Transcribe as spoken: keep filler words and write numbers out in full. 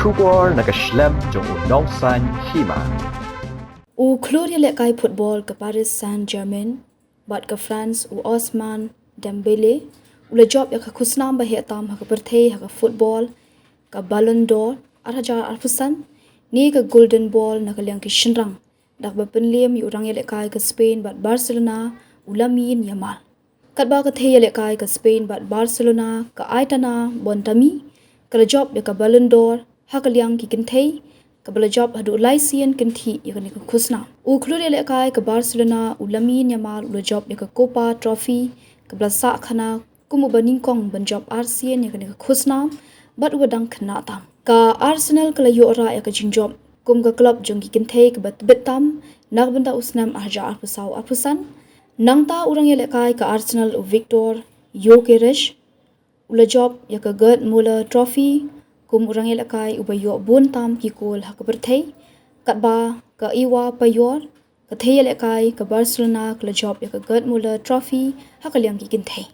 Khubor na ka shlem jong u Nongsaiñ Hima. U khlur ïalehkai football ka Paris Saint-Germain bad ka France u Ousmane Dembélé u la jop ïa ka khusnam ba heh tam ha ka pyrthei ha ka football, ka Ballon d'Or ar hajar arphew san ne ka Golden Ball na ka liang ki shynrang, da kaba pynlem ïa u rangïalehkai ka Spain bad Barcelona u Lamine Yamal. Katba ka thei ïalehkai ka Spain bad Barcelona ka Aitana Bonmatí ka la jop ïa ka Ballon d'Or ha ka liang ki kynthei, kaba la jop haduh lai sien kynthih ïa kane ka khusnam. U khlur ïalehkai ka Barcelona u Lamine Yamal u la jop ïa ka Copa Trophy kaba la sah khana kum uba nyngkong ban jop arsien ïa kane ka khusnam bad uba dang khynnah tam. Ka Arsenal ka la ïoh rah ïa ka jingjop kum ka club jong ki kynthei kaba tbit tam na ka bynta u snem ar hajar arphew saw arphew san. Nangta u rangïalehkai ka Arsenal u Viktor Gyökeres u la jop ïa ka Gerd Müller Trophy kum u rangïalehkai uba ïoh bun tam ki kol ha ka pyrthei, katba ka Eva Payet ka thei ïalehkai ka Barcelona ka la jop ïa ka Gerd Müller Trophy ha ka liang ki kynthei.